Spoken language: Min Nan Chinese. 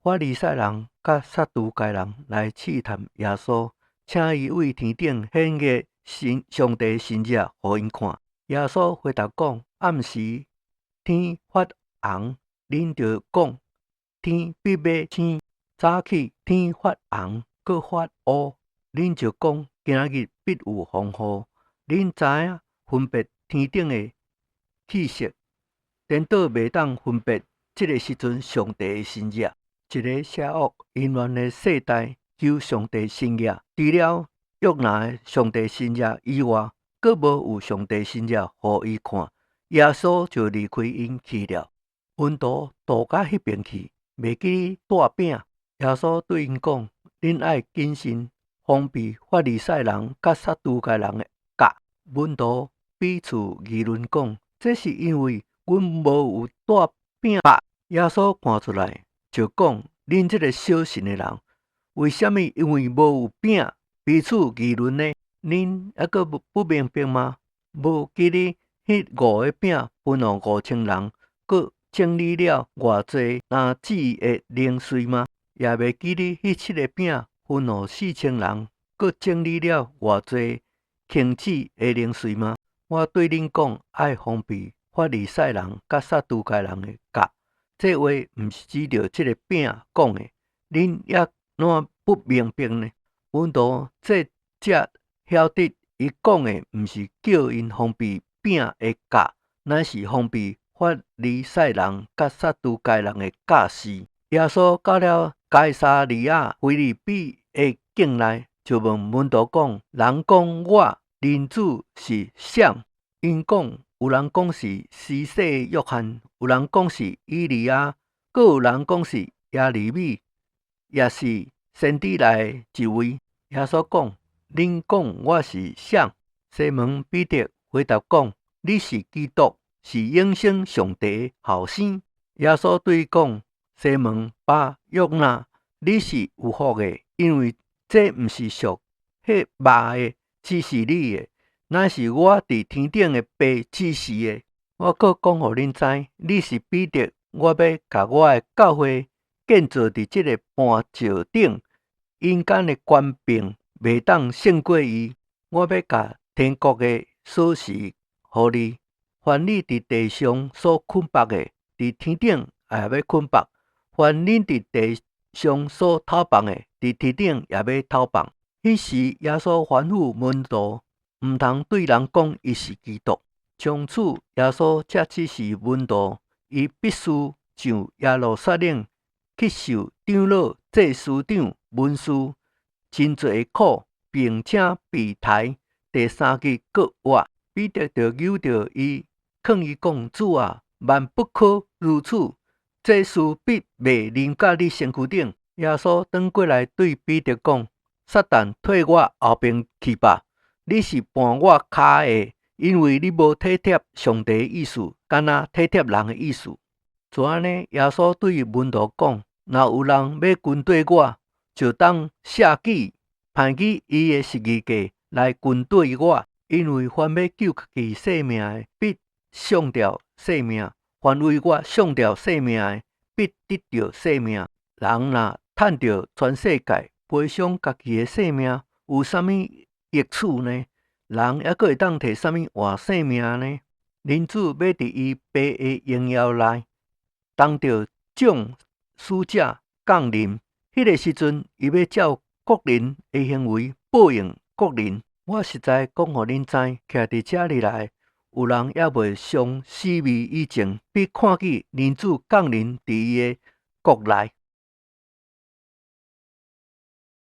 法利賽人佮撒都該人來試探耶穌，請伊對天頂顯個神上帝神跡予𪜶看。耶穌回答講：暗時天發紅，恁就講天必欲青；早起天發紅，閣發烏，恁就講今日必有風雨。恁知影分別天頂的氣色，顛倒袂當分別這个時陣上帝的神跡。一个邪惡淫亂的世代求上帝神跡，除了約拿的上帝神跡以外，閣無有上帝神跡予伊看。耶穌就離開𪜶去了。門徒渡到彼邊去，袂記帶餅。耶穌對𪜶講：恁愛謹慎，防備法利賽人佮撒都該人的酵。門徒彼此議論講：這是因為阮無有帶餅吧？耶穌看出來，就講：恁這个小信的人，為啥物因為無有餅，彼此議論呢？恁猶閣不明白嗎？無記得彼五个餅分予5000人，閣整理了偌濟籃子的零碎嗎？也袂記得彼七个餅分予4000人，閣整理了偌濟筐子的零碎嗎？我對恁講，愛防備法利賽人佮撒都該人的酵。這話毋是指著這个餅講的，恁猶怎不明白呢？門徒這才曉得，伊講的毋是叫𪜶防備餅的酵，乃是防備法利賽人佮撒都該人的教示。耶穌到了該撒利亞腓立比的境內，就問門徒講：人講我人子是誰？𪜶講：有人講是施洗約翰，有人講是以利亞，閣有人講是耶利米，抑是先知內的一位。耶穌講：恁講我是誰？西門彼得回答講：你是基督，是永生上帝的後生。耶穌對伊講：西門巴約拿，你是有福的，因為這毋是屬血肉的指示你的，乃是我佇天頂的父指示的。我閣講予恁知，你是彼得，我欲共我的教會建造佇這个磐石頂，陰間的權柄袂當勝過伊。我欲共天國的鎖匙予你，凡你佇地上所捆縛的，佇天頂也欲捆縛；凡恁佇地上所透放的，佇天頂也欲透放。彼時耶穌吩咐門徒，毋通對人講伊是基督。從此耶穌才指示門徒，伊必須上耶路撒冷去受長老、祭司長、文士真濟的苦，並且被刣，第三日閣活。彼得就搝著伊，勸伊講：主啊，萬不可如此，這事必袂臨到你身軀頂。耶穌轉過來對彼得講：撒旦，退我後邊去吧！你是絆我跤的，因為你無體貼上帝的意思，干焦體貼人的意思。就按呢，耶穌對門徒講：若有人欲跟綴我，就當捨己，攀起伊的十字架來跟綴我。因為凡欲救家己性命的，必喪掉性命；凡為我喪掉性命的，必得著性命。人若趁著全世界，賠償家己的性命，有啥物益處呢？人猶閣會當提啥物換性命呢？人子欲佇伊爸的榮耀內，同著眾使者降臨，彼个時陣，伊欲照各人的行為報應各人。我實在講予恁知，徛佇遮裡來，有人猶未嘗死味以前，必看見人子降臨佇伊的國內。